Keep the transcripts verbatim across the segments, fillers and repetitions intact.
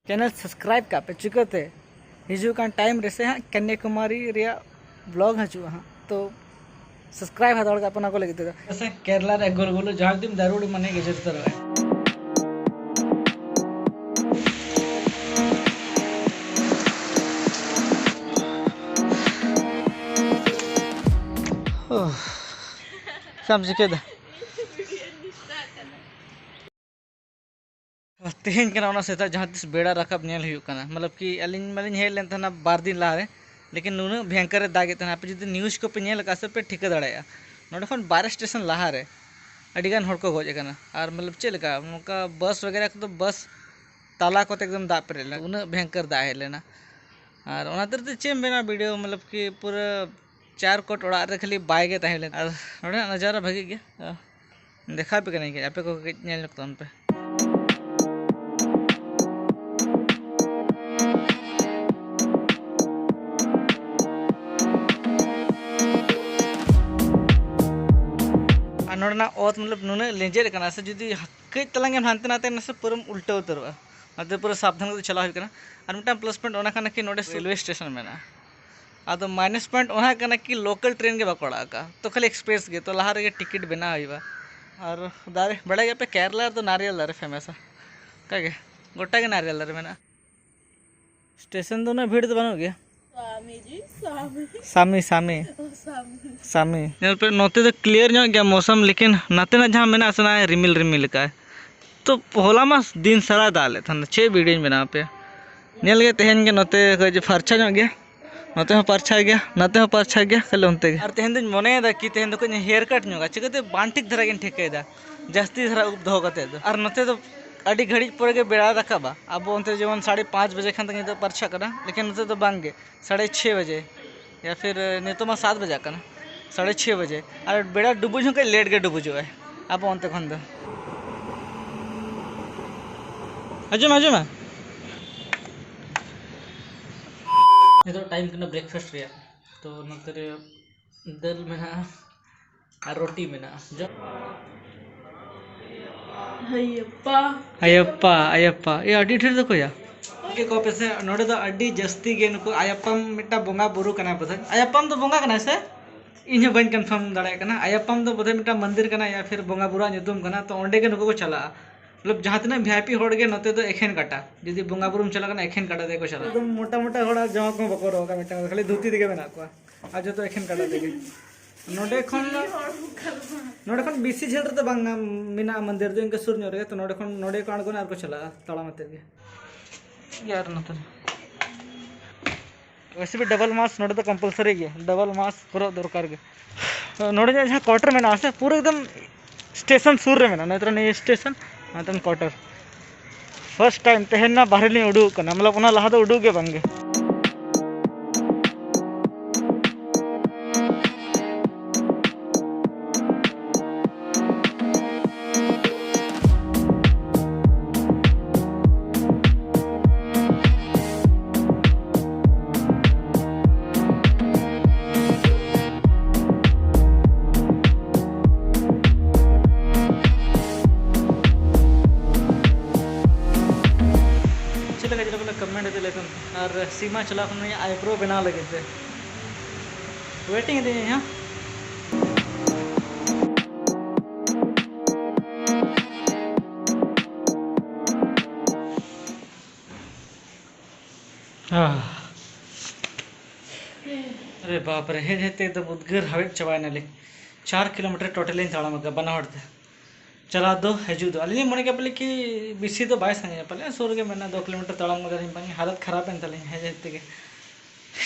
Channel subscribe ᱠᱟᱜ ᱯᱮ, ᱪᱤᱠᱟᱹᱛᱮ ᱦᱤᱡᱩᱜ ᱠᱟᱱ ᱴᱟᱭᱤᱢ ᱨᱮᱥᱮ ᱦᱟᱸᱜ ᱠᱚᱱᱱᱟᱠᱩᱢᱟᱨᱤ ᱨᱮᱭᱟᱜ ᱵᱞᱚᱜ ᱦᱤᱡᱩᱜᱼᱟ ᱦᱟᱸᱜ᱾ ᱛᱚ ᱥᱟᱵᱥᱠᱨᱟᱭᱤᱵᱽ ᱦᱟᱛᱟᱲ ᱠᱟᱜ ᱯᱮ ᱚᱱᱟ ᱠᱚ ᱞᱟᱹᱜᱤᱫ ᱛᱮᱫᱚ᱾ ᱥᱮ ᱠᱮᱨᱞᱟ ᱨᱮ ᱜᱩᱞ ᱜᱩᱞ ᱡᱟᱦᱟᱸ ᱡᱩᱫᱤᱢ ᱫᱟᱹᱨᱩᱲ ᱢᱟᱱᱮ ᱜᱮᱡᱮᱨ ᱩᱛᱟᱹᱨᱚᱜᱼᱟ᱾ ᱪᱮᱫ ᱮᱢ ᱪᱤᱠᱟᱹᱭᱮᱫᱟ? ᱛᱮᱦᱮᱧ ᱠᱟᱱᱟ ᱚᱱᱟ ᱥᱮᱛᱟᱜ ᱡᱟᱦᱟᱸ ᱛᱤᱥ ᱵᱮᱲᱟ ᱨᱟᱠᱟᱵ ᱧᱮᱞ ᱦᱩᱭᱩᱜ ᱠᱟᱱᱟ᱾ ᱢᱚᱛᱞᱚᱵ ᱠᱤ ᱟᱹᱞᱤᱧ ᱢᱟᱞᱤᱧ ᱦᱮᱡ ᱞᱮᱱ ᱛᱟᱦᱮᱱᱟ ᱵᱟᱨ ᱫᱤᱱ ᱞᱟᱦᱟᱨᱮ, ᱞᱮᱠᱤᱱ ᱱᱩᱱᱟᱹᱜ ᱵᱷᱚᱭᱚᱝᱠᱚᱨᱮ ᱫᱟᱜᱮᱫ ᱛᱟᱦᱮᱱᱟ᱾ ᱟᱯᱮ ᱡᱩᱫᱤ ᱱᱤᱭᱩᱡᱽ ᱠᱚᱯᱮ ᱧᱮᱞ ᱟᱠᱟᱫ ᱥᱮ ᱯᱮ ᱴᱷᱤᱠᱟᱹ ᱫᱟᱲᱮᱭᱟᱜᱼᱟ, ᱱᱚᱸᱰᱮ ᱠᱷᱚᱱ ᱵᱟᱨ ᱥᱴᱮᱥᱚᱱ ᱞᱟᱦᱟᱨᱮ ᱟᱹᱰᱤᱜᱟᱱ ᱦᱚᱲ ᱠᱚ ᱜᱚᱡ ᱟᱠᱟᱱᱟ᱾ ᱟᱨ ᱢᱚᱛᱞᱚᱵ ᱪᱮᱫ ᱞᱮᱠᱟ ᱱᱚᱝᱠᱟ ᱵᱟᱥ ᱵᱟᱜᱮᱨᱟ ᱠᱚᱫᱚ ᱵᱟᱥ ᱛᱟᱞᱟ ᱠᱚᱛᱮ ᱮᱠᱫᱚᱢ ᱫᱟᱜ ᱯᱮᱨᱮᱡ ᱞᱮᱱᱟ, ᱩᱱᱟᱹᱜ ᱵᱷᱚᱭᱚᱝᱠᱚᱨ ᱫᱟᱜ ᱦᱮᱡ ᱞᱮᱱᱟ᱾ ᱟᱨ ᱚᱱᱟ ᱛᱟᱹᱨ ᱛᱮ ᱪᱮᱫ ᱮᱢ ᱢᱮᱱᱟ, ᱵᱷᱤᱰᱤᱭᱳ ᱢᱚᱛᱞᱚᱵ ᱠᱤ ᱯᱩᱨᱟᱹ ᱪᱟᱨ ᱠᱚᱴ ᱚᱲᱟᱜ ᱨᱮ ᱠᱷᱟᱹᱞᱤ ᱵᱟᱭ ᱜᱮ ᱛᱟᱦᱮᱸ ᱞᱮᱱᱟ᱾ ᱟᱨ ᱱᱚᱸᱰᱮᱱᱟᱜ ᱱᱟᱡᱟᱨᱟ ᱵᱷᱟᱹᱜᱤ ᱜᱮᱭᱟ᱾ ᱫᱮᱠᱷᱟᱣ ᱟᱯᱮ ᱠᱟᱹᱱᱟᱹᱧ ᱠᱟᱹᱡ, ᱟᱯᱮ ᱠᱚ ᱠᱟᱹᱡ ᱧᱮᱞ ᱧᱚᱜ ᱛᱟᱵᱚᱱ ᱯᱮ᱾ ᱟᱨ ᱱᱚᱰᱮᱱᱟᱜ ᱚᱛ ᱢᱚᱛᱞᱚᱵ ᱱᱩᱱᱟᱹᱜ ᱞᱮᱸᱡᱮᱫ ᱟᱠᱟᱱᱟ ᱥᱮ, ᱡᱩᱫᱤ ᱠᱟᱹᱡ ᱛᱟᱞᱟᱝ ᱮᱢ ᱦᱟᱱᱛᱮ ᱱᱟᱛᱮ ᱱᱟᱥᱮ ᱯᱩᱨᱟᱹᱢ ᱩᱞᱴᱟᱹᱣ ᱩᱛᱟᱹᱨᱚᱜᱼᱟ᱾ ᱚᱱᱟᱛᱮ ᱯᱩᱨᱟᱹ ᱥᱟᱵᱫᱷᱟᱱ ᱠᱟᱛᱮ ᱪᱟᱞᱟᱣ ᱦᱩᱭᱩᱜ ᱠᱟᱱᱟ᱾ ᱟᱨ ᱢᱤᱫᱴᱟᱝ ᱯᱞᱟᱥ ᱯᱚᱭᱮᱱᱴ ᱚᱱᱟ ᱠᱟᱱᱟ ᱠᱤ ᱱᱚᱰᱮ ᱨᱮᱞᱣᱮ ᱥᱴᱮᱥᱚᱱ ᱢᱮᱱᱟᱜᱼᱟ᱾ ᱟᱫᱚ ᱢᱟᱭᱱᱟᱥ ᱯᱚᱭᱮᱱᱴ ᱚᱱᱟ ᱠᱟᱱᱟ ᱠᱤ ᱞᱳᱠᱟᱞ ᱴᱨᱮᱱ ᱜᱮ ᱵᱟᱠᱚ ᱟᱲᱟᱜ ᱟᱠᱟᱫᱼᱟ, ᱛᱚ ᱠᱷᱟᱹᱞᱤ ᱮᱠᱥᱯᱨᱮᱥ ᱜᱮ, ᱛᱚ ᱞᱟᱦᱟ ᱨᱮᱜᱮ ᱴᱤᱠᱤᱴ ᱵᱮᱱᱟᱣ ᱦᱩᱭᱩᱜᱼᱟ᱾ ᱟᱨ ᱫᱟᱨᱮ ᱵᱟᱲᱟᱭ ᱜᱮᱭᱟ ᱯᱮ, ᱠᱮᱨᱟᱞᱟ ᱨᱮᱫᱚ ᱱᱟᱨᱤᱭᱮᱞ ᱫᱟᱨᱮ ᱯᱷᱮᱢᱟᱥᱟ, ᱚᱱᱠᱟ ᱜᱮ ᱜᱚᱴᱟ ᱜᱮ ᱱᱟᱨᱤᱭᱮᱞ ᱫᱟᱨᱮ ᱢᱮᱱᱟᱜᱼᱟ᱾ ᱥᱴᱮᱥᱚᱱ ᱫᱚ ᱩᱱᱟᱹᱜ ᱵᱷᱤᱲ ᱫᱚ ᱵᱟᱹᱱᱩᱜ ᱜᱮᱭᱟ᱾ ᱥᱟᱢᱤ ᱡᱤ, ᱥᱟᱢᱤ᱾ ᱥᱟᱢᱤ, ᱥᱟᱢᱤ᱾ ᱥᱟᱢᱤ᱾ ᱧᱮᱞ ᱯᱮ, ᱱᱚᱛᱮ ᱫᱚ ᱠᱞᱤᱭᱟᱨ ᱧᱚᱜ ᱜᱮᱭᱟ ᱢᱳᱥᱚᱢ, ᱞᱮᱠᱤᱱ ᱱᱟᱛᱮᱱᱟᱜ ᱡᱟᱦᱟᱸ ᱢᱮᱱᱟᱜᱼᱟ ᱥᱮ, ᱚᱱᱟ ᱨᱤᱢᱤᱞ ᱨᱤᱢᱤᱞ ᱞᱮᱠᱟ᱾ ᱛᱚ ᱦᱚᱞᱟ ᱢᱟ ᱫᱤᱱ ᱥᱟᱨᱟᱭ ᱫᱟᱜ ᱞᱮᱫ ᱛᱟᱦᱮᱱᱟ, ᱪᱮᱫ ᱵᱷᱤᱰᱤᱭᱳᱧ ᱵᱮᱱᱟᱣ ᱟᱯᱮᱭᱟ? ᱧᱮᱞ ᱜᱮ ᱛᱮᱦᱮᱧ ᱜᱮ ᱱᱚᱛᱮ ᱠᱟᱹᱡ ᱯᱷᱟᱨᱪᱟ ᱧᱚᱜ ᱜᱮᱭᱟ, ᱱᱚᱛᱮ ᱦᱚᱸ ᱯᱷᱟᱨᱪᱟ ᱜᱮᱭᱟ, ᱱᱚᱛᱮ ᱦᱚᱸ ᱯᱷᱟᱨᱪᱟ ᱜᱮᱭᱟ, ᱠᱷᱟᱹᱞᱤ ᱚᱱᱛᱮ ᱜᱮ᱾ ᱟᱨ ᱛᱮᱦᱮᱧ ᱫᱚᱧ ᱢᱚᱱᱮᱭᱮᱫᱟ ᱠᱤ ᱛᱮᱦᱮᱧ ᱫᱚ ᱠᱟᱹᱡ ᱦᱮᱭᱟᱨ ᱠᱟᱴ ᱧᱚᱜᱟ, ᱪᱤᱠᱟᱹᱛᱮ ᱵᱟᱝ ᱴᱷᱤᱠ ᱫᱷᱟᱨᱟ ᱜᱤᱧ ᱴᱷᱤᱠᱟᱹᱭᱮᱫᱟ ᱡᱟᱹᱥᱛᱤ ᱫᱷᱟᱨᱟ ᱩᱵ ᱫᱚᱦᱚ ᱠᱟᱛᱮ ᱫᱚ᱾ ᱟᱨ ᱱᱚᱛᱮ ᱫᱚ ᱟᱹᱰᱤ ᱜᱷᱟᱹᱲᱤᱡ ᱯᱚᱨᱮ ᱜᱮ ᱵᱮᱲᱟ ᱨᱟᱠᱟᱵᱟ᱾ ᱟᱵᱚ ᱚᱱᱛᱮ ᱡᱮᱢᱚᱱ ᱥᱟᱲᱮ ᱯᱟᱸᱪ ᱵᱟᱡᱮ ᱠᱷᱟᱱ ᱫᱚ ᱱᱤᱛᱚᱜ ᱯᱟᱨᱪᱷᱟᱜ ᱠᱟᱱᱟ, ᱞᱮᱠᱤᱱ ᱱᱚᱛᱮ ᱫᱚ ᱵᱟᱝ ᱜᱮ, ᱥᱟᱲᱮ ᱪᱷᱚᱭ ᱵᱟᱡᱮ ᱭᱟ ᱯᱷᱤᱨ, ᱱᱤᱛᱚᱜ ᱢᱟ ᱥᱟᱛ ᱵᱟᱡᱟᱜ ᱠᱟᱱᱟ, ᱥᱟᱲᱮ ᱪᱷᱚᱭ ᱵᱟᱡᱮ᱾ ᱟᱨ ᱵᱮᱲᱟ ᱰᱩᱵᱩᱡ ᱦᱚᱸ ᱠᱟᱹᱡ ᱞᱮᱴ ᱜᱮ ᱰᱩᱵᱩᱡᱚᱜᱼᱟᱭ ᱟᱵᱚ ᱚᱱᱛᱮ ᱠᱷᱚᱱ ᱫᱚ᱾ ᱟᱸᱡᱚᱢ, ᱟᱸᱡᱚᱢᱟ᱾ ᱱᱤᱛᱚᱜ ᱴᱟᱭᱤᱢ ᱠᱟᱱᱟ ᱵᱨᱮᱠᱯᱷᱟᱥᱴ ᱨᱮᱭᱟᱜ, ᱛᱚ ᱱᱚᱛᱮ ᱨᱮ ᱫᱟᱹᱞ ᱢᱮᱱᱟᱜᱼᱟ ᱟᱨ ᱨᱩᱴᱤ ᱢᱮᱱᱟᱜᱼᱟ᱾ ᱡᱚᱢ᱾ ᱦᱟᱭᱟᱯᱯᱟ᱾ ᱦᱟᱭᱟᱯᱯᱟ, ᱦᱟᱭᱟᱯᱯᱟ᱾ ᱮ, ᱟᱹᱰᱤ ᱰᱷᱮᱨ ᱫᱚᱠᱚᱭᱟ᱾ ᱠᱚ ᱯᱮᱥᱮ, ᱱᱚᱰᱮ ᱫᱚ ᱟᱹᱰᱤ ᱡᱟᱹᱥᱛᱤ ᱜᱮ ᱱᱩᱠᱩ ᱟᱭᱟᱯᱟᱢ ᱢᱤᱫᱴᱟᱝ ᱵᱚᱸᱜᱟ ᱵᱩᱨᱩ ᱠᱟᱱᱟᱭ ᱵᱚᱫᱷᱚᱭ᱾ ᱟᱭᱟᱯᱟᱢ ᱫᱚ ᱵᱚᱸᱜᱟ ᱠᱟᱱᱟᱭ ᱥᱮ? ᱤᱧ ᱦᱚᱸ ᱵᱟᱹᱧ confirm ᱫᱟᱲᱮᱭᱟᱜ ᱠᱟᱱᱟ᱾ ᱟᱭᱟᱯᱟᱢ ᱫᱚ ᱵᱚᱫᱷᱚᱭ ᱢᱤᱫᱴᱟᱝ ᱢᱚᱱᱫᱤᱨ ᱠᱟᱱᱟ ᱭᱟ ᱯᱷᱤᱨ ᱵᱚᱸᱜᱟ ᱵᱩᱨᱩᱣᱟᱜ ᱧᱩᱛᱩᱢ ᱠᱟᱱᱟ, ᱛᱚ ᱚᱸᱰᱮ ᱜᱮ ᱱᱩᱠᱩ ᱠᱚ ᱪᱟᱞᱟᱜᱼᱟ᱾ ᱢᱚᱛᱞᱚᱵ ᱡᱟᱦᱟᱸ ᱛᱤᱱᱟᱹᱜ V I P ᱦᱚᱲ ᱜᱮ ᱱᱚᱛᱮ ᱫᱚ ᱮᱠᱷᱮᱱ ᱠᱟᱴᱟ, ᱡᱩᱫᱤ ᱵᱚᱸᱜᱟ ᱵᱩᱨᱩᱢ ᱪᱟᱞᱟᱜ ᱠᱟᱱᱟ ᱮᱠᱷᱮᱱ ᱠᱟᱴᱟ ᱛᱮᱜᱮ ᱠᱚ ᱪᱟᱞᱟᱜᱼᱟ᱾ ᱮᱠᱫᱚᱢ ᱢᱚᱴᱟ ᱢᱚᱴᱟ ᱦᱚᱲ ᱟᱨ ᱡᱟᱢᱟ ᱠᱚᱦᱚᱸ ᱵᱟᱠᱚ ᱦᱚᱨᱚᱜ ᱠᱟᱜᱼᱟ, ᱢᱤᱫᱴᱟᱝ ᱠᱷᱟᱹᱞᱤ ᱫᱷᱩᱛᱤ ᱛᱮᱜᱮ ᱢᱮᱱᱟᱜ ᱠᱚᱣᱟ᱾ ᱟᱨ ᱡᱚᱛᱚ ᱮᱠᱷᱮᱱ ᱠᱟᱴᱟ ᱛᱮᱜᱮ᱾ ᱱᱚᱰᱮ ᱠᱷᱚᱱ ᱫᱚ, ᱱᱚᱰᱮ ᱠᱷᱚᱱ ᱵᱮᱥᱤ ᱡᱷᱟᱹᱞ ᱨᱮᱫᱚ ᱵᱟᱝ ᱢᱮᱱᱟᱜᱼᱟ ᱢᱚᱱᱫᱤᱨ ᱫᱚ, ᱤᱱᱠᱟᱹ ᱥᱩᱨ ᱧᱚᱜ ᱨᱮᱜᱮ᱾ ᱛᱚ ᱱᱚᱰᱮ ᱠᱷᱚᱱ, ᱱᱚᱰᱮ ᱠᱚ ᱟᱬᱜᱚᱱᱟ ᱟᱨ ᱠᱚ ᱪᱟᱞᱟᱜᱼᱟ ᱛᱟᱲᱟᱢ ᱟᱛᱮᱫ ᱜᱮ᱾ ᱜᱮ ᱟᱨ ᱱᱚᱛᱮ ᱨᱮ᱾ ᱣᱮᱥᱮ ᱵᱷᱤ double mask ᱱᱚᱰᱮ ᱫᱚ compulsory ᱜᱮ, double mask ᱦᱚᱨᱚᱜ ᱫᱚᱨᱠᱟᱨ ᱜᱮ᱾ ᱱᱚᱰᱮ ᱡᱟᱦᱟᱸ quarter ᱢᱮᱱᱟᱜᱼᱟ ᱥᱮ, ᱯᱩᱨᱟᱹ ᱮᱠᱫᱚᱢ station ᱥᱩᱨ ᱨᱮ ᱢᱮᱱᱟᱜᱼᱟ᱾ ᱱᱚᱛᱮ ᱨᱮ ᱱᱤᱭᱟᱹ station, ᱱᱚᱛᱮ quarter᱾ First time ᱛᱮᱦᱮᱧ ᱱᱟ ᱵᱟᱦᱨᱮ ᱞᱤᱧ ᱩᱰᱩᱠ ᱠᱟᱱᱟ, ᱢᱚᱛᱞᱚᱵ ᱚᱱᱟ ᱞᱟᱦᱟ ᱫᱚ ᱩᱰᱩᱠ ᱜᱮ ᱵᱟᱝ ᱜᱮ᱾ ᱪᱮᱫ ᱞᱮᱠᱟ ᱪᱮᱫ ᱞᱮᱠᱟ ᱠᱚ ᱠᱚᱢᱮᱱᱴ ᱤᱫᱤ ᱞᱮᱠᱷᱟᱱ, ᱟᱨ ᱥᱤᱢᱟ ᱪᱟᱞᱟᱣ ᱠᱟᱱᱟ ᱩᱱᱤᱭᱟᱜ eyebrow ᱵᱮᱱᱟᱣ ᱞᱟᱹᱜᱤᱫ ᱛᱮ᱾ Waiting ᱤᱫᱤᱧ ᱦᱟᱸᱜ᱾ ᱟᱨᱮ ᱵᱟᱯ ᱨᱮ, ᱦᱮᱡ ᱦᱮᱡ ᱛᱮ ᱮᱠᱫᱚᱢ ᱩᱫᱽᱜᱟᱹᱨ ᱦᱟᱣᱮᱫ ᱪᱟᱵᱟᱭᱮᱱᱟᱞᱤᱧ᱾ ᱪᱟᱨ ᱠᱤᱞᱳᱢᱤᱴᱟᱨ total ᱤᱧ ᱛᱟᱲᱟᱢ ᱟᱠᱟᱫᱟ ᱵᱟᱱᱟ ᱦᱚᱲ ᱛᱮ᱾ ᱪᱟᱞᱟᱣ ᱫᱚ ᱦᱤᱡᱩᱜ ᱫᱚ ᱟᱹᱞᱤᱧ ᱞᱤᱧ ᱢᱚᱱᱮ ᱠᱮᱫ ᱯᱟᱞᱮ ᱠᱤ ᱵᱮᱥᱤ ᱫᱚ ᱵᱟᱭ ᱥᱟᱺᱜᱤᱧᱟ, ᱯᱟᱞᱮ ᱥᱩᱨ ᱨᱮᱜᱮ ᱢᱮᱱᱟᱜᱼᱟ, ᱫᱩ ᱠᱤᱞᱳᱢᱤᱴᱟᱨ ᱛᱟᱲᱟᱢ ᱠᱟᱫᱟᱞᱤᱧ, ᱵᱟᱝ ᱦᱟᱞᱚᱛ ᱠᱷᱟᱨᱟᱯ ᱮᱱ ᱛᱟᱹᱞᱤᱧᱟ ᱦᱮᱡ ᱦᱮᱡ ᱛᱮᱜᱮ᱾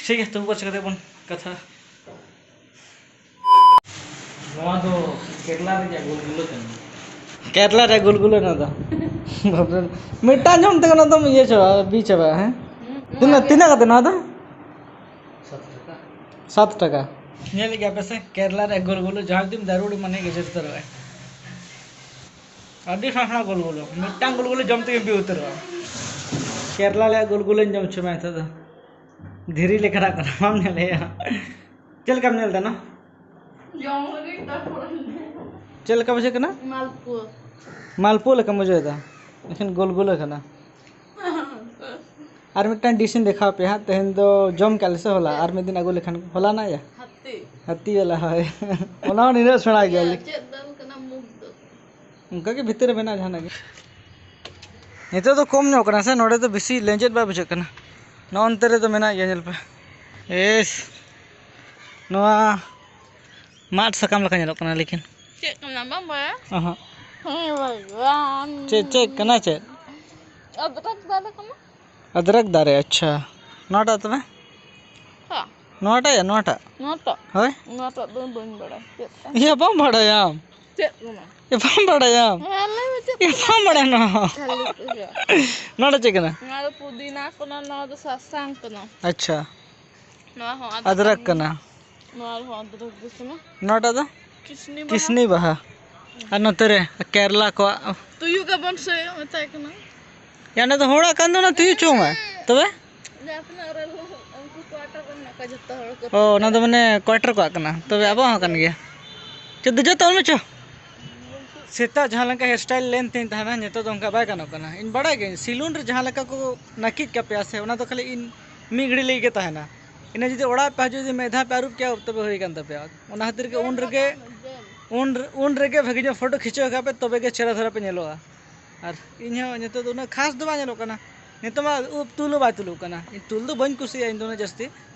ᱴᱷᱤᱠ ᱜᱮᱭᱟ, ᱛᱚᱵᱩ ᱯᱚᱨᱮ ᱪᱤᱠᱟᱹᱛᱮ ᱵᱚᱱ ᱠᱟᱛᱷᱟ᱾ ᱱᱚᱣᱟ ᱫᱚ ᱠᱮᱨᱞᱟ ᱨᱮᱭᱟᱜ ᱜᱩᱞᱜᱩᱞᱟᱹ ᱠᱟᱱᱟ᱾ ᱠᱮᱨᱞᱟ ᱨᱮᱭᱟᱜ ᱜᱩᱞᱜᱩᱞᱟᱹ ᱱᱚᱣᱟ ᱫᱚ᱾ ᱵᱟᱯᱨᱮ, ᱢᱤᱫᱴᱟᱝ ᱡᱚᱢ ᱛᱮᱜᱮ ᱚᱱᱟ ᱫᱚᱢ ᱤᱭᱟᱹ ᱪᱟᱵᱟ, ᱵᱤ ᱪᱟᱵᱟ, ᱦᱮᱸ? ᱦᱩᱸ, ᱛᱤᱱᱟᱹᱜ, ᱚᱱᱟ ᱜᱮ᱾ ᱛᱤᱱᱟᱹᱜ ᱠᱟᱛᱮ ᱱᱚᱣᱟ ᱫᱚ? ᱥᱟᱛ ᱴᱟᱠᱟ᱾ ᱥᱟᱛ ᱴᱟᱠᱟ᱾ ᱧᱮᱞ ᱜᱮᱭᱟ ᱯᱮ ᱥᱮ, ᱠᱮᱨᱞᱟ ᱨᱮ ᱜᱩᱞᱜᱩᱞᱩ ᱡᱟᱦᱟᱸ ᱡᱩᱫᱤᱢ ᱡᱟᱹᱨᱩᱲ ᱢᱟᱱᱮ ᱜᱮ ᱡᱟᱹᱨᱩᱲ ᱩᱛᱟᱹᱨᱚᱜᱼᱟ᱾ ᱟᱹᱰᱤ ᱥᱟᱥᱛᱟ ᱜᱩᱞᱜᱩᱞᱩ, ᱢᱤᱫᱴᱟᱝ ᱜᱩᱞᱜᱩᱞᱩ ᱡᱚᱢ ᱛᱮᱜᱮᱢ ᱵᱤ ᱩᱛᱟᱹᱨᱚᱜᱼᱟ᱾ ᱠᱮᱨᱞᱟ ᱨᱮᱭᱟᱜ ᱜᱩᱞᱜᱩᱞᱩᱧ ᱡᱚᱢ ᱦᱚᱪᱚ ᱢᱮᱭᱟ ᱱᱤᱛᱚᱜ ᱫᱚ᱾ ᱫᱷᱤᱨᱤ ᱞᱮᱠᱟᱱᱟᱜ ᱠᱟᱱᱟ, ᱵᱟᱢ ᱧᱮᱞᱮᱭᱟ? ᱪᱮᱫ ᱞᱮᱠᱟᱢ ᱧᱮᱞ ᱮᱫᱟ ᱱᱟ? ᱡᱚᱢ ᱞᱟᱹᱜᱤᱫ ᱛᱟᱨᱯᱚᱨ᱾ ᱪᱮᱫ ᱞᱮᱠᱟ ᱵᱩᱡᱷᱟᱹᱜ ᱠᱟᱱᱟ? ᱢᱟᱞᱯᱩᱣᱟᱹ᱾ ᱢᱟᱞᱯᱩᱣᱟᱹ ᱞᱮᱠᱟᱢ ᱵᱩᱡᱷᱟᱹᱣ ᱮᱫᱟ, ᱮᱱᱠᱷᱟᱱ ᱜᱩᱞᱜᱩᱞᱟᱹ ᱠᱟᱱᱟ᱾ ᱟᱨ ᱢᱤᱫᱴᱟᱝ ᱰᱤᱥ ᱤᱧ ᱫᱮᱠᱷᱟᱣ ᱯᱮᱭᱟ ᱦᱟᱸᱜ, ᱛᱮᱦᱮᱧ ᱫᱚ ᱡᱚᱢ ᱠᱟᱜ ᱞᱮ ᱥᱮ ᱦᱚᱞᱟ, ᱟᱨ ᱢᱤᱫ ᱫᱤᱱ ᱟᱹᱜᱩ ᱞᱮᱠᱷᱟᱱ, ᱦᱚᱞᱟᱱᱟᱜ ᱭᱟ? ᱦᱟᱹᱛᱤ᱾ ᱦᱟᱹᱛᱤ ᱵᱟᱞᱟ, ᱦᱳᱭ᱾ ᱚᱱᱟ ᱦᱚᱸ ᱱᱤᱱᱟᱹᱜ ᱥᱮᱬᱟ ᱜᱮᱭᱟ᱾ ᱪᱮᱫ ᱫᱟᱹᱞ ᱠᱟᱱᱟ? ᱢᱩᱜᱽ ᱫᱟᱹᱞ᱾ ᱚᱱᱠᱟ ᱜᱮ ᱵᱷᱤᱛᱤᱨ ᱨᱮ ᱢᱮᱱᱟᱜᱼᱟ ᱡᱟᱦᱟᱱᱟᱜ ᱜᱮ᱾ ᱱᱤᱛᱚᱜ ᱫᱚ ᱠᱚᱢ ᱧᱚᱜ ᱠᱟᱱᱟ ᱥᱮ, ᱱᱚᱰᱮ ᱫᱚ ᱵᱮᱥᱤ ᱞᱮᱸᱡᱮᱫ ᱵᱟᱭ ᱵᱩᱡᱷᱟᱹᱜ ᱠᱟᱱᱟ᱾ ᱱᱚᱜᱼᱚ ᱱᱚᱱᱛᱮ ᱨᱮᱫᱚ ᱢᱮᱱᱟᱜ ᱜᱮᱭᱟ, ᱧᱮᱞ ᱯᱮ᱾ ᱮᱥ, ᱱᱚᱣᱟ ᱢᱟᱫ ᱥᱟᱠᱟᱢ ᱞᱮᱠᱟ ᱧᱮᱞᱚᱜ ᱠᱟᱱᱟ, ᱞᱮᱠᱤᱱ ᱪᱮᱫ ᱠᱟᱱᱟ ᱵᱟᱢ ᱵᱟᱲᱟᱭᱟ? ᱚᱦᱚᱸ᱾ ᱦᱮᱸ ᱵᱷᱟᱜᱽᱣᱟᱱ᱾ ᱪᱮᱫ, ᱪᱮᱫ ᱠᱟᱱᱟ ᱪᱮᱫ? ᱟᱫᱨᱚᱠ ᱫᱟᱨᱮ ᱠᱟᱱᱟ᱾ ᱟᱫᱨᱚᱠ ᱫᱟᱨᱮ, ᱟᱪᱪᱷᱟ᱾ ᱱᱚᱣᱟᱴᱟᱜ ᱛᱚᱵᱮ? ᱦᱮᱸ᱾ ᱱᱚᱣᱟᱴᱟᱜ ᱭᱟ, ᱱᱚᱣᱟᱴᱟᱜ? ᱱᱚᱣᱟᱴᱟᱜ? ᱦᱳᱭ᱾ ᱱᱚᱣᱟᱴᱟᱜ ᱫᱚ ᱵᱟᱹᱧ ᱵᱟᱲᱟᱭᱟ᱾ ᱪᱮᱫ ᱠᱟᱱᱟ? ᱤᱭᱟᱹ, ᱵᱟᱢ ᱵᱟᱲᱟᱭᱟᱢ? ᱪᱮᱫ ᱠᱟᱱᱟ? ᱮ, ᱵᱟᱢ ᱵᱟᱲᱟᱭᱟᱢ? ᱦᱮᱸ, ᱞᱟᱹᱭ ᱢᱮ, ᱪᱮᱫ ᱮ, ᱠᱟᱱᱟ? ᱵᱟᱢ ᱵᱟᱲᱟᱭᱟ ᱱᱚᱣᱟ ᱦᱚᱸ? ᱠᱷᱟᱹᱞᱤ ᱯᱩᱡᱟᱹ᱾ ᱱᱚᱣᱟ ᱫᱚ ᱪᱮᱫ ᱠᱟᱱᱟ? ᱱᱚᱣᱟ ᱫᱚ ᱯᱩᱫᱤᱱᱟ ᱠᱟᱱᱟ, ᱱᱚᱣᱟ ᱫᱚ ᱥᱟᱥᱟᱝ ᱠᱟᱱᱟ᱾ ᱟᱪᱪᱷᱟ᱾ ᱱᱚᱣᱟ ᱦᱚᱸ ᱟᱫᱨᱚᱠ ᱟᱫᱨᱚᱠ ᱠᱟᱱᱟ᱾ ᱱᱚᱣᱟ ᱨᱮᱦᱚᱸ ᱟᱫᱨᱚᱠ ᱜᱮ ᱠᱟᱱᱟ᱾ ᱱᱚᱣᱟᱴᱟᱜ ᱫᱚ? ᱠᱤᱥᱱᱤ ᱵᱟᱦᱟ᱾ ᱠᱤᱥᱱᱤ ᱵᱟᱦᱟ᱾ ᱟᱨ ᱱᱚᱛᱮ ᱨᱮ ᱠᱮᱨᱞᱟ ᱠᱚᱣᱟᱜ᱾ ᱛᱩᱭᱩ ᱜᱮᱵᱚᱱ ᱥᱮ ᱢᱮᱛᱟᱭ ᱠᱟᱱᱟ᱾ ᱭᱟ, ᱚᱱᱟ ᱫᱚ ᱦᱚᱲᱟᱜ ᱠᱟᱱ ᱫᱚ, ᱚᱱᱟ ᱛᱩᱭᱩ ᱪᱚᱝ ᱢᱮ᱾ ᱛᱚᱵᱮ? ᱡᱟᱦᱟᱸ ᱛᱤᱱᱟᱹᱜ ᱨᱮ ᱩᱱᱠᱩ quarter ᱨᱮ ᱢᱮᱱᱟᱜ ᱠᱚᱣᱟ ᱡᱚᱛᱚ ᱦᱚᱲ ᱠᱚ᱾ ᱚ, ᱚᱱᱟ ᱫᱚ ᱢᱟᱱᱮ quarter ᱠᱚᱣᱟᱜ ᱠᱟᱱᱟ᱾ ᱛᱚᱵᱮ ᱟᱵᱚᱣᱟᱜ ᱦᱚᱸ ᱠᱟᱱ ᱜᱮᱭᱟ᱾ ᱪᱚ, ᱫᱮᱡᱚᱜ ᱛᱟᱵᱚᱱ ᱢᱮ, ᱪᱚ᱾ ᱥᱮᱛᱟᱜ ᱡᱟᱦᱟᱸ ᱞᱮᱠᱟ hair style ᱞᱮᱱ ᱛᱤᱧ ᱛᱟᱦᱮᱱᱟ, ᱱᱤᱛᱚᱜ ᱫᱚ ᱚᱱᱠᱟ ᱵᱟᱭ ᱜᱟᱱᱚᱜ ᱠᱟᱱᱟ᱾ ᱤᱧ ᱵᱟᱲᱟᱭ ᱜᱤᱭᱟᱹᱧ, salon ᱨᱮ ᱡᱟᱦᱟᱸ ᱞᱮᱠᱟ ᱠᱚ ᱱᱟᱹᱠᱤᱡ ᱠᱟᱯᱮᱭᱟ ᱥᱮ, ᱚᱱᱟ ᱫᱚ ᱠᱷᱟᱹᱞᱤ ᱤᱧ ᱢᱤᱫ ᱜᱷᱟᱹᱲᱤ ᱞᱟᱹᱜᱤᱫ ᱜᱮ ᱛᱟᱦᱮᱱᱟ᱾ ᱤᱱᱟᱹ ᱡᱩᱫᱤ ᱚᱲᱟᱜ ᱯᱮ ᱦᱤᱡᱩᱜᱼᱟ, ᱡᱩᱫᱤ ᱢᱮᱫ ᱫᱷᱟᱣ ᱯᱮ ᱟᱹᱨᱩᱵ ᱠᱮᱭᱟ, ᱛᱚᱵᱮ ᱦᱩᱭ ᱠᱟᱱ ᱛᱟᱯᱮᱭᱟ᱾ ᱚᱱᱟ ᱠᱷᱟᱹᱛᱤᱨ ᱜᱮ ᱩᱱ ᱨᱮᱜᱮ, ᱩᱱ, ᱩᱱ ᱨᱮᱜᱮ ᱵᱷᱟᱹᱜᱤ ᱧᱚᱜ photo ᱠᱷᱤᱪᱟᱹᱣ ᱠᱟᱜ ᱯᱮ, ᱛᱚᱵᱮ ᱜᱮ ᱪᱮᱦᱨᱟ ᱫᱷᱟᱨᱟ ᱯᱮ ᱧᱮᱞᱚᱜᱼᱟ᱾ ᱟᱨ ᱤᱧ ᱦᱚᱸ ᱱᱤᱛᱚᱜ ᱫᱚ ᱩᱱᱟᱹᱜ ᱠᱷᱟᱥ ᱫᱚ ᱵᱟᱝ ᱧᱮᱞᱚᱜ ᱠᱟᱱᱟ᱾ ᱱᱤᱛᱚᱜ ᱢᱟ ᱩᱵ ᱛᱩᱞ ᱦᱚᱸ ᱵᱟᱭ ᱛᱩᱞᱩᱜ ᱠᱟᱱᱟ᱾ ᱤᱧ ᱛᱩᱞ ᱫᱚ ᱵᱟᱹᱧ ᱠᱩᱥᱤᱭᱟᱜᱼᱟ, ᱤᱧ ᱫᱚ ᱩᱱᱟᱹᱜ ᱡᱟᱹᱥᱛᱤ᱾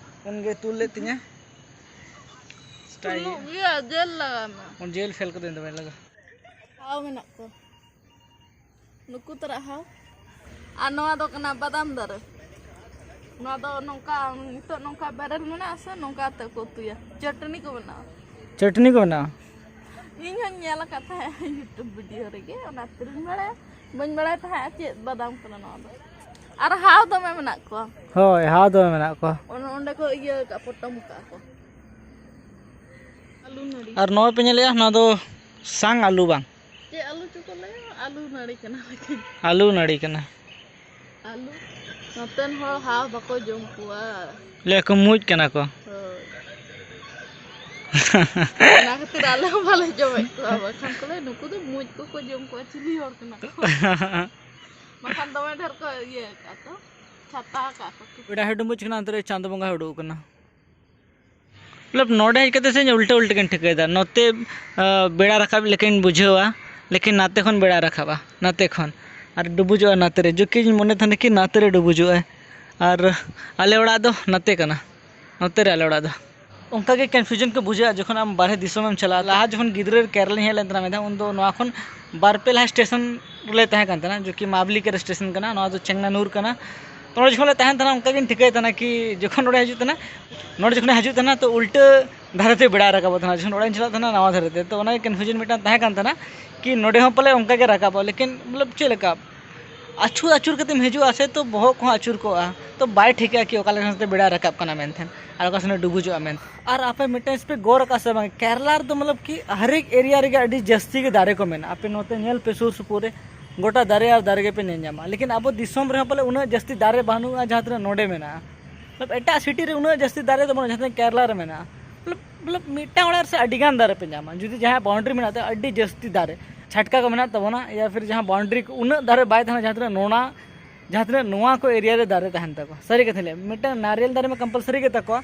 ᱩᱱᱜᱮ ᱛᱩᱞ ᱞᱮᱫ ᱛᱤᱧᱟᱹ᱾ Style᱾ ᱛᱩᱞᱩᱜ ᱜᱮᱭᱟ, gel ᱞᱟᱜᱟᱣ ᱢᱮ᱾ ᱩᱱ gel ᱯᱷᱮᱞ ᱠᱟᱛᱮ ᱤᱧ ᱫᱚ ᱵᱟᱹᱧ ᱞᱟᱜᱟᱣᱟ᱾ ᱦᱟᱣ ᱢᱮᱱᱟᱜ ᱠᱚ᱾ ᱱᱩᱠᱩ ᱛᱟᱨᱟᱜ ᱦᱟᱣ᱾ ᱟᱨ ᱱᱚᱣᱟ ᱫᱚ ᱠᱟᱱᱟ ᱵᱟᱫᱟᱢ ᱫᱟᱨᱮ᱾ ᱱᱚᱣᱟ ᱫᱚ ᱱᱚᱝᱠᱟ, ᱱᱤᱛᱚᱜ ᱱᱚᱝᱠᱟ ᱵᱮᱨᱮᱞ ᱢᱮᱱᱟᱜᱼᱟ ᱥᱮ, ᱱᱚᱝᱠᱟ ᱠᱟᱛᱮ ᱠᱚ ᱩᱛᱩᱭᱟ᱾ ᱪᱟᱹᱴᱱᱤ ᱠᱚ ᱵᱮᱱᱟᱣᱟ᱾ ᱪᱟᱹᱴᱱᱤ ᱠᱚ ᱵᱮᱱᱟᱣᱟ? ᱤᱧ ᱦᱚᱸᱧ ᱧᱮᱞ ᱟᱠᱟᱫ ᱛᱟᱦᱮᱸᱫ YouTube video ᱨᱮᱜᱮ, ᱚᱱᱟ ᱛᱮᱨᱤᱧ ᱵᱟᱲᱟᱭᱟ᱾ ᱵᱟᱹᱧ ᱵᱟᱲᱟᱭ ᱛᱟᱦᱮᱸᱫ ᱪᱮᱫ ᱵᱟᱫᱟᱢ ᱠᱟᱱᱟ ᱱᱚᱣᱟ ᱫᱚ᱾ ᱟᱨ ᱦᱟᱣ ᱫᱚᱢᱮ ᱢᱮᱱᱟᱜ ᱠᱚᱣᱟ᱾ ᱦᱳᱭ, ᱦᱟᱣ ᱫᱚᱢᱮ ᱢᱮᱱᱟᱜ ᱠᱚᱣᱟ᱾ ᱚᱱ-, ᱚᱸᱰᱮ ᱠᱚ ᱤᱭᱟᱹ ᱟᱠᱟᱫ, ᱯᱚᱴᱚᱢ ᱟᱠᱟᱫ ᱠᱚ᱾ ᱟᱹᱞᱩ ᱱᱟᱹᱲᱤ᱾ ᱟᱨ ᱱᱚᱣᱟ ᱯᱮ ᱧᱮᱞᱮᱜᱼᱟ, ᱱᱚᱣᱟ ᱫᱚ ᱥᱟᱝ ᱟᱹᱞᱩ ᱵᱟᱝ? ᱪᱮᱫ ᱟᱹᱞᱩ ᱪᱚᱠᱚ ᱞᱟᱹᱭᱟ? ᱟᱹᱞᱩ ᱱᱟᱹᱲᱤ ᱠᱟᱱᱟ ᱞᱮᱠᱤᱱ᱾ ᱟᱹᱞᱩ ᱱᱟᱹᱲᱤ ᱠᱟᱱᱟ᱾ ᱟᱹᱞᱩ᱾ ᱱᱚᱛᱮᱱ ᱦᱚᱲ ᱦᱟᱣ ᱵᱟᱠᱚ ᱡᱚᱢ ᱠᱚᱣᱟ᱾ ᱞᱟᱹᱭᱟ ᱠᱚ ᱢᱩᱡ ᱠᱟᱱᱟ ᱠᱚ᱾ ᱦᱳᱭ᱾ ᱚᱱᱟ ᱠᱷᱟᱹᱛᱤᱨ ᱟᱞᱮ ᱦᱚᱸ ᱵᱟᱞᱮ ᱡᱚᱢᱮᱫ ᱠᱚᱣᱟ, ᱵᱟᱠᱷᱟᱱ ᱠᱚ ᱞᱟᱹᱭᱟ, "ᱱᱩᱠᱩ ᱫᱚ ᱢᱩᱡ ᱠᱚᱠᱚ ᱡᱚᱢ ᱠᱚᱣᱟ, ᱪᱤᱞᱤ ᱦᱚᱲ ᱠᱟᱱᱟ ᱠᱚ?" ᱵᱟᱠᱷᱟᱱ ᱫᱚᱢᱮ ᱰᱷᱮᱨ ᱠᱚ ᱤᱭᱟᱹ ᱟᱠᱟᱫ ᱛᱚ᱾ ᱪᱷᱟᱛᱟ ᱟᱠᱟᱫ ᱠᱚ᱾ ᱵᱮᱲᱟ ᱦᱚᱸ ᱰᱩᱵᱩᱡ ᱠᱟᱱᱟ, ᱚᱱᱛᱮ ᱨᱮ ᱪᱟᱸᱫᱚ ᱵᱚᱸᱜᱟ ᱦᱚᱸ ᱩᱰᱩᱠ ᱠᱟᱱᱟ᱾ ᱢᱚᱛᱞᱚᱵ, ᱱᱚᱰᱮ ᱦᱮᱡ ᱠᱟᱛᱮ ᱥᱮ ᱤᱧ ᱩᱞᱴᱟᱹ ᱩᱞᱴᱟᱹ ᱜᱤᱧ ᱴᱷᱤᱠᱟᱹᱭᱮᱫᱟ᱾ ᱱᱚᱛᱮ, ᱟ, ᱵᱮᱲᱟ ᱨᱟᱠᱟᱵ ᱞᱮᱠᱟᱧ ᱵᱩᱡᱷᱟᱹᱣᱟ, ᱞᱮᱠᱤᱱ ᱱᱟᱛᱮ ᱠᱷᱚᱱ ᱵᱮᱲᱟ ᱨᱟᱠᱟᱵᱼᱟ, ᱱᱟᱛᱮ ᱠᱷᱚᱱ᱾ ᱟᱨ ᱰᱩᱵᱩᱡᱚᱜᱼᱟ ᱱᱟᱛᱮ ᱨᱮ, ᱡᱚᱠᱤ ᱤᱧ ᱢᱚᱱᱮ ᱛᱟᱦᱮᱱᱟ ᱠᱤ ᱱᱟᱛᱮ ᱨᱮ ᱰᱩᱵᱩᱡᱚᱜᱼᱟᱭ᱾ ᱟᱨ ᱟᱞᱮ ᱚᱲᱟᱜ ᱫᱚ ᱱᱟᱛᱮ ᱠᱟᱱᱟ, ᱱᱚᱛᱮ ᱨᱮ ᱟᱞᱮ ᱚᱲᱟᱜ ᱫᱚ᱾ ᱚᱱᱠᱟ ᱜᱮ confusion ᱠᱚ ᱵᱩᱡᱷᱟᱹᱜᱼᱟ ᱡᱚᱠᱷᱚᱱ ᱟᱢ ᱵᱟᱨᱦᱮ ᱫᱤᱥᱚᱢᱮᱢ ᱪᱟᱞᱟᱜᱼᱟ᱾ ᱞᱟᱦᱟ ᱡᱚᱠᱷᱚᱱ ᱜᱤᱫᱽᱨᱟᱹ ᱠᱮᱨᱟᱞᱟᱧ ᱦᱮᱡ ᱞᱮᱱ ᱛᱟᱦᱮᱱᱟ ᱢᱤᱫ ᱫᱷᱟᱣ, ᱩᱱᱫᱚ ᱱᱚᱣᱟ ᱠᱷᱚᱱ ᱵᱟᱨ ᱯᱮ ᱞᱟᱦᱟ ᱥᱴᱮᱥᱚᱱ ᱨᱮᱞᱮ ᱛᱟᱦᱮᱸ ᱠᱟᱱ ᱛᱟᱦᱮᱱᱟ, ᱡᱚᱠᱤ ᱢᱟᱵᱞᱤ ᱠᱮᱨ ᱥᱴᱮᱥᱚᱱ ᱠᱟᱱᱟ, ᱱᱚᱣᱟ ᱫᱚ ᱪᱮᱝᱱᱟᱱᱩᱨ ᱠᱟᱱᱟ᱾ ᱛᱚ ᱱᱚᱰᱮ ᱡᱚᱠᱷᱚᱱ ᱞᱮ ᱛᱟᱦᱮᱱ ᱛᱟᱦᱮᱱᱟ, ᱚᱱᱠᱟ ᱜᱤᱧ ᱴᱷᱤᱠᱟᱹᱭᱮᱫ ᱛᱟᱦᱮᱱᱟ ᱠᱤ ᱡᱚᱠᱷᱚᱱ ᱱᱚᱰᱮ ᱦᱤᱡᱩᱜ ᱛᱟᱦᱮᱱᱟ, ᱱᱚᱰᱮ ᱡᱚᱠᱷᱚᱱᱮ ᱦᱤᱡᱩᱜ ᱛᱟᱦᱮᱱᱟ, ᱛᱚ ᱩᱞᱴᱟᱹ ᱫᱷᱟᱨᱮ ᱛᱮ ᱵᱮᱲᱟ ᱨᱟᱠᱟᱵᱚᱜ ᱛᱟᱦᱮᱱᱟ, ᱡᱚᱠᱷᱚᱱ ᱚᱲᱟᱜ ᱤᱧ ᱪᱟᱞᱟᱜ ᱛᱟᱦᱮᱱᱟ, ᱱᱟᱣᱟ ᱫᱷᱟᱨᱮ ᱛᱮ᱾ ᱛᱚ ᱚᱱᱟ ᱜᱮ confusion ᱢᱤᱫᱴᱟᱝ ᱛᱟᱦᱮᱸ ᱠᱟᱱ ᱛᱟᱦᱮᱱᱟ ᱠᱤ ᱱᱚᱰᱮ ᱦᱚᱸ ᱯᱟᱞᱮ ᱚᱱᱠᱟ ᱜᱮ ᱨᱟᱠᱟᱵᱚᱜᱼᱟ, ᱞᱮᱠᱤᱱ ᱢᱚᱛᱞᱚᱵ ᱪᱮᱫ ᱞᱮᱠᱟ ᱟᱹᱪᱩᱨ ᱟᱹᱪᱩᱨ ᱠᱟᱛᱮᱢ ᱦᱤᱡᱩᱜᱼᱟ ᱥᱮ, ᱛᱚ ᱵᱚᱦᱚᱜ ᱠᱚᱦᱚᱸ ᱟᱹᱪᱩᱨ ᱠᱚᱜᱼᱟ, ᱛᱚ ᱵᱟᱭ ᱴᱷᱤᱠᱟᱹᱜᱼᱟ ᱠᱤ ᱚᱠᱟ ᱞᱮᱠᱟ ᱥᱮᱫ ᱛᱮ ᱵᱮᱲᱟ ᱨᱟᱠᱟᱵ ᱠᱟᱱᱟ ᱢᱮᱱᱛᱮ ᱟᱨ ᱚᱠᱟ ᱥᱮᱫ ᱰᱩᱵᱩᱡᱚᱜᱼᱟ ᱢᱮᱱᱛᱮ᱾ ᱟᱨ ᱟᱯᱮ ᱢᱤᱫᱴᱮᱱ ᱯᱮ ᱜᱚᱨ ᱟᱠᱟᱫ ᱥᱮ ᱵᱟᱝ, ᱠᱮᱨᱟᱞᱟ ᱨᱮᱫᱚ ᱢᱚᱛᱞᱚᱵ ᱠᱤ ᱦᱟᱨ ᱮᱠ area ᱨᱮᱜᱮ ᱟᱹᱰᱤ ᱡᱟᱹᱥᱛᱤ ᱜᱮ ᱫᱟᱨᱮ ᱠᱚ ᱢᱮᱱᱟᱜᱼᱟ᱾ ᱟᱯᱮ ᱱᱚᱛᱮ ᱧᱮᱞ ᱯᱮ, ᱥᱩᱨ ᱥᱩᱯᱩᱨ ᱨᱮ ᱜᱚᱴᱟ ᱫᱟᱨᱮ ᱟᱨ ᱫᱟᱨᱮ ᱜᱮᱯᱮ ᱧᱮᱞ ᱧᱟᱢᱟ, ᱞᱮᱠᱤᱱ ᱟᱵᱚ ᱫᱤᱥᱚᱢ ᱨᱮᱦᱚᱸ ᱯᱟᱞᱮ ᱩᱱᱟᱹᱜ ᱡᱟᱹᱥᱛᱤ ᱫᱟᱨᱮ ᱵᱟᱹᱱᱩᱜᱼᱟ ᱡᱟᱦᱟᱸ ᱛᱤᱱᱟᱹᱜ ᱱᱚᱰᱮ ᱢᱮᱱᱟᱜᱼᱟ᱾ ᱢᱚᱛᱞᱚᱵ ᱮᱴᱟᱜ city ᱨᱮ ᱩᱱᱟᱹᱜ ᱡᱟᱹᱥᱛᱤ ᱫᱟᱨᱮ ᱫᱚ ᱵᱟᱹᱱᱩᱜᱼᱟ ᱡᱟᱦᱟᱸ ᱛᱤᱱᱟᱹᱜ ᱠᱮᱨᱟᱞᱟ ᱨᱮ ᱢᱮᱱᱟᱜᱼᱟ᱾ ᱢᱚᱛᱞᱚᱵ, ᱢᱚᱛᱞᱚᱵ ᱢᱤᱫᱴᱟᱝ ᱚᱲᱟᱜ ᱨᱮ ᱥᱮ ᱟᱹᱰᱤ ᱜᱟᱱ ᱫᱟᱨᱮ ᱯᱮ ᱧᱟᱢᱟ, ᱡᱩᱫᱤ ᱡᱟᱦᱟᱸᱭ boundary ᱢᱮᱱᱟᱜ ᱛᱟᱭᱟ ᱟᱹᱰᱤ ᱡᱟᱹᱥᱛᱤ ᱫᱟᱨᱮ, ᱪᱷᱟᱴᱠᱟ ᱠᱚ ᱢᱮᱱᱟᱜ ᱛᱟᱵᱚᱱᱟ, ᱭᱟ ᱯᱷᱤᱨ ᱡᱟᱦᱟᱸ boundary ᱠᱚ ᱩᱱᱟᱹᱜ ᱫᱟᱨᱮ ᱵᱟᱭ ᱛᱟᱦᱮᱱᱟ ᱡᱟᱦᱟᱸ ᱛᱤᱱᱟᱹᱜ ᱱᱚᱣᱟ, ᱡᱟᱦᱟᱸ ᱛᱤᱱᱟᱹᱜ ᱱᱚᱣᱟ ᱠᱚ area ᱨᱮ ᱫᱟᱨᱮ ᱛᱟᱦᱮᱱ ᱛᱟᱠᱚᱣᱟ᱾ ᱥᱟᱹᱨᱤ ᱠᱟᱛᱷᱟ ᱞᱟᱹᱭᱟ, ᱢᱤᱫᱴᱟᱝ ᱱᱟᱨᱤᱭᱮᱞ ᱫᱟᱨᱮ ᱢᱟ compulsory ᱜᱮ ᱛᱟᱠᱚᱣᱟ,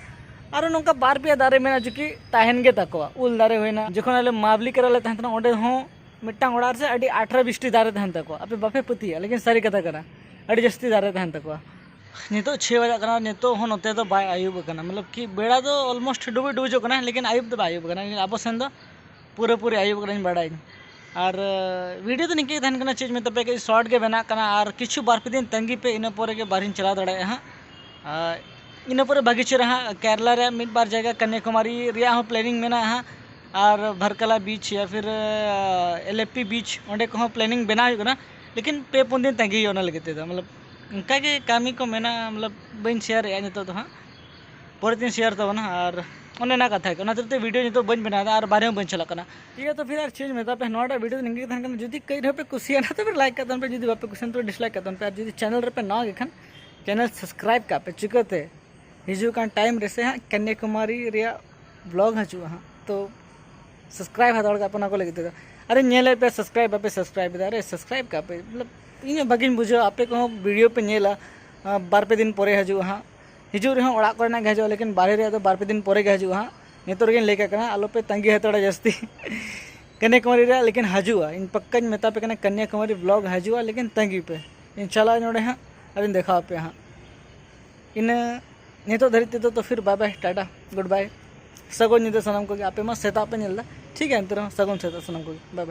ᱟᱨᱚ ᱱᱚᱝᱠᱟ ᱵᱟᱨ ᱯᱮᱭᱟ ᱫᱟᱨᱮ ᱢᱮᱱᱟᱜᱼᱟ ᱡᱚᱠᱤ ᱛᱟᱦᱮᱱ ᱜᱮ ᱛᱟᱠᱚᱣᱟ᱾ ᱩᱞ ᱫᱟᱨᱮ ᱦᱩᱭᱱᱟ, ᱡᱚᱠᱷᱚᱱ ᱟᱞᱮ ᱢᱟᱵᱞᱤ ᱠᱮᱨᱟᱞᱟ ᱞᱮ ᱛᱟᱦᱮᱱ ᱛᱟᱦᱮᱱᱟ, ᱚᱸᱰᱮ ᱦᱚᱸ ᱢᱤᱫᱴᱟᱝ ᱚᱲᱟᱜ ᱨᱮ ᱥᱮ ᱟᱹᱰᱤ ᱟᱴᱷᱨᱚ ᱵᱤᱥᱴᱤ ᱫᱟᱨᱮ ᱛᱟᱦᱮᱱ ᱛᱟᱠᱚᱣᱟ᱾ ᱟᱯᱮ ᱵᱟᱯᱮ ᱯᱟᱹᱛᱭᱟᱹᱜᱼᱟ, ᱞᱮᱠᱤᱱ ᱥᱟᱹᱨᱤ ᱠᱟᱛᱷᱟ ᱠᱟᱱᱟ, ᱟᱹᱰᱤ ᱡᱟᱹᱥᱛᱤ ᱫᱟᱨᱮ ᱛᱟᱦᱮᱱ ᱛᱟᱠᱚᱣᱟ᱾ ᱱᱤᱛᱚᱜ ᱪᱷᱚᱭ ᱵᱟᱡᱟᱜ ᱠᱟᱱᱟ, ᱱᱤᱛᱚᱜ ᱦᱚᱸ ᱱᱚᱛᱮ ᱫᱚ ᱵᱟᱭ ᱟᱹᱭᱩᱵ ᱟᱠᱟᱱᱟ᱾ ᱢᱚᱛᱞᱚᱵ ᱠᱤ ᱵᱮᱲᱟ ᱫᱚ almost ᱰᱩᱵᱩᱡ ᱰᱩᱵᱩᱡᱚᱜ ᱠᱟᱱᱟ, ᱞᱮᱠᱤᱱ ᱟᱹᱭᱩᱵ ᱫᱚ ᱵᱟᱭ ᱟᱹᱭᱩᱵ ᱟᱠᱟᱱᱟ᱾ ᱞᱮᱠᱤᱱ ᱟᱵᱚ ᱥᱮᱱ ᱫᱚ ᱯᱩᱨᱟᱹᱯᱩᱨᱤ ᱟᱹᱭᱩᱵ ᱟᱠᱟᱱᱟ, ᱤᱧ ᱵᱟᱲᱟᱭᱟᱹᱧ᱾ ᱟᱨ, ᱟᱸ, video ᱫᱚ ᱱᱤᱝᱠᱟᱹ ᱜᱮ ᱛᱟᱦᱮᱱ ᱠᱟᱱᱟ, ᱪᱮᱫ ᱢᱮᱛᱟᱯᱮ, ᱠᱟᱹᱡ short ᱜᱮ ᱵᱮᱱᱟᱜ ᱠᱟᱱᱟ᱾ ᱟᱨ ᱠᱤᱪᱷᱩ ᱵᱟᱨ ᱯᱮ ᱫᱤᱱ ᱛᱟᱺᱜᱤ ᱯᱮ, ᱤᱱᱟᱹ ᱯᱚᱨᱮ ᱜᱮ ᱵᱟᱨᱦᱮᱧ ᱪᱟᱞᱟᱣ ᱫᱟᱲᱮᱭᱟᱜᱼᱟ ᱦᱟᱸᱜ᱾ ᱟᱨ ᱤᱱᱟᱹ ᱯᱚᱨᱮ ᱵᱷᱟᱹᱜᱤ ᱪᱮᱦᱨᱟ ᱦᱟᱸᱜ ᱠᱮᱨᱟᱞᱟ ᱨᱮᱭᱟᱜ ᱢᱤᱫ ᱵᱟᱨ ᱡᱟᱭᱜᱟ, ᱠᱚᱱᱭᱟᱠᱩᱢᱟᱨᱤ ᱨᱮᱭᱟᱜ ᱦᱚᱸ planning ᱢᱮᱱᱟᱜᱼᱟ ᱦᱟᱸᱜ, ᱟᱨ ᱵᱷᱟᱨᱠᱟᱞᱟ beach ᱭᱟ ᱯᱷᱤᱨ, ᱟᱸ, ᱮᱞᱮᱯᱤ beach, ᱚᱸᱰᱮ ᱠᱚᱦᱚᱸ planning ᱵᱮᱱᱟᱣ ᱦᱩᱭᱩᱜ ᱠᱟᱱᱟ᱾ ᱞᱮᱠᱤᱱ ᱯᱮ ᱯᱩᱱ ᱫᱤᱱ ᱛᱟᱺᱜᱤ ᱦᱩᱭᱩᱜᱼᱟ ᱚᱱᱟ ᱞᱟᱹᱜᱤᱫ ᱛᱮᱫᱚ᱾ ᱢᱚᱛᱞᱚᱵ ᱚᱱᱠᱟ ᱜᱮ ᱠᱟᱹᱢᱤ ᱠᱚ ᱢᱮᱱᱟᱜᱼᱟ, ᱢᱚᱛᱞᱚᱵ ᱵᱟᱹᱧ share ᱮᱫᱼᱟ ᱱᱤᱛᱚᱜ ᱫᱚ ᱦᱟᱸᱜ, ᱯᱚᱨᱮ ᱛᱤᱧ share ᱛᱟᱵᱚᱱᱟ᱾ ᱟᱨ ᱚᱱᱮ ᱚᱱᱟ ᱠᱟᱛᱷᱟ ᱜᱮ, ᱚᱱᱟ ᱠᱷᱟᱹᱛᱤᱨ ᱛᱮ video ᱱᱤᱛᱚᱜ ᱵᱟᱹᱧ ᱵᱮᱱᱟᱣ ᱮᱫᱟ ᱟᱨ ᱵᱟᱨᱦᱮ ᱦᱚᱸ ᱵᱟᱹᱧ ᱪᱟᱞᱟᱜ ᱠᱟᱱᱟ᱾ ᱴᱷᱤᱠ ᱜᱮᱭᱟ, ᱛᱚ ᱯᱷᱤᱨ ᱟᱨ ᱪᱮᱫ ᱤᱧ ᱢᱮᱛᱟ ᱯᱮ, ᱱᱚᱣᱟᱴᱟᱜ video ᱫᱚ ᱱᱤᱝᱠᱟᱹ ᱜᱮ ᱛᱟᱦᱮᱱ ᱠᱟᱱᱟ᱾ ᱡᱩᱫᱤ ᱠᱟᱹᱡ ᱨᱮᱦᱚᱸ ᱯᱮ ᱠᱩᱥᱤᱭᱟᱱᱟ ᱛᱚᱵᱮ like ᱠᱟᱜ ᱛᱟᱵᱚᱱ ᱯᱮ, ᱡᱩᱫᱤ ᱵᱟᱯᱮ ᱠᱩᱥᱤᱭᱟᱱᱟ ᱛᱚᱵᱮ dislike ᱠᱟᱜ ᱛᱟᱵᱚᱱ ᱯᱮ, ᱟᱨ ᱡᱩᱫᱤ channel ᱨᱮᱯᱮ ᱱᱟᱣᱟ ᱜᱮ ᱠᱷᱟᱱ channel subscribe ᱠᱟᱜ ᱯᱮ᱾ ᱪᱤᱠᱟᱹᱛᱮ ᱦᱤᱡᱩᱜ ᱠᱟᱱ time ᱨᱮᱥᱮ ᱦᱟᱸᱜ ᱠᱚᱱᱭᱟᱠᱩᱢᱟᱨᱤ ᱨᱮᱭᱟᱜ vlog ᱦᱤᱡᱩᱜᱼᱟ ᱦᱟᱸᱜ, ᱛᱚ subscribe ᱦᱟᱛᱟᱲ ᱠᱟᱜ ᱯᱮ ᱚᱱᱟ ᱠᱚ ᱞᱟᱹᱜᱤᱫ ᱛᱮᱫᱚ᱾ ᱟᱨᱮ ᱧᱮᱞᱮᱫ ᱯᱮ subscribe ᱵᱟᱯᱮ subscribe ᱮᱫᱟ, ᱟᱨᱮ subscribe ᱠᱟᱜ ᱯᱮ᱾ ᱢᱚᱛᱞᱚᱵ ᱤᱧ ᱦᱚᱸ ᱵᱷᱟᱹᱜᱤᱧ ᱵᱩᱡᱷᱟᱹᱣᱟ, ᱟᱯᱮ ᱠᱚᱦᱚᱸ video ᱯᱮ ᱧᱮᱞᱟ, ᱵᱟᱨ ᱯᱮ ᱫᱤᱱ ᱯᱚᱨᱮ ᱦᱤᱡᱩᱜᱼᱟ ᱦᱟᱸᱜ᱾ ᱦᱤᱡᱩᱜ ᱨᱮᱦᱚᱸ ᱚᱲᱟᱜ ᱠᱚᱨᱮᱱᱟᱜ ᱜᱮ ᱦᱤᱡᱩᱜᱼᱟ, ᱞᱮᱠᱤᱱ ᱵᱟᱨᱦᱮ ᱨᱮᱭᱟᱜ ᱫᱚ ᱵᱟᱨ ᱯᱮ ᱫᱤᱱ ᱯᱚᱨᱮ ᱜᱮ ᱦᱤᱡᱩᱜᱼᱟ ᱦᱟᱸᱜ᱾ ᱱᱤᱛᱚᱜ ᱨᱮᱜᱮᱧ ᱞᱟᱹᱭ ᱠᱟᱜ ᱠᱟᱱᱟ, ᱟᱞᱚᱯᱮ ᱛᱟᱺᱜᱤ ᱦᱟᱛᱟᱲᱟ ᱡᱟᱹᱥᱛᱤ ᱠᱟᱱᱭᱟᱠᱩᱢᱟᱨᱤ ᱨᱮᱭᱟᱜ, ᱞᱮᱠᱤᱱ ᱦᱤᱡᱩᱜᱼᱟ᱾ ᱤᱧ ᱯᱟᱠᱠᱟᱧ ᱢᱮᱛᱟ ᱯᱮ ᱠᱟᱱᱟ, ᱠᱟᱱᱭᱟᱠᱩᱢᱟᱨᱤ vlog ᱦᱤᱡᱩᱜᱼᱟ, ᱞᱮᱠᱤᱱ ᱛᱟᱺᱜᱤ ᱯᱮ᱾ ᱤᱱᱥᱟᱞᱞᱟᱦ ᱱᱚᱰᱮ ᱦᱟᱸᱜ ᱟᱨᱤᱧ ᱫᱮᱠᱷᱟᱣ ᱟᱯᱮᱭᱟ ᱦᱟᱸᱜ᱾ ᱤᱱᱟᱹ ᱱᱤᱛᱚᱜ ᱫᱷᱟᱹᱨᱤᱡ ᱛᱮᱫᱚ ᱛᱚ ᱯᱷᱤᱨ bye bye, Tata, good bye᱾ ᱥᱟᱹᱜᱩᱱ ᱧᱤᱫᱟᱹ ᱥᱟᱱᱟᱢ ᱠᱚᱜᱮ᱾ ᱟᱯᱮ ᱢᱟ ᱥᱮᱛᱟᱜ ᱯᱮ ᱧᱮᱞ ᱮᱫᱟ, ᱴᱷᱤᱠ ᱜᱮᱭᱟ, ᱮᱱᱛᱮ ᱨᱮᱦᱚᱸ ᱥᱟᱹᱜᱩᱱ ᱥᱮᱛᱟᱜ ᱥᱟᱱᱟᱢ ᱠᱚᱜᱮ, bye bye᱾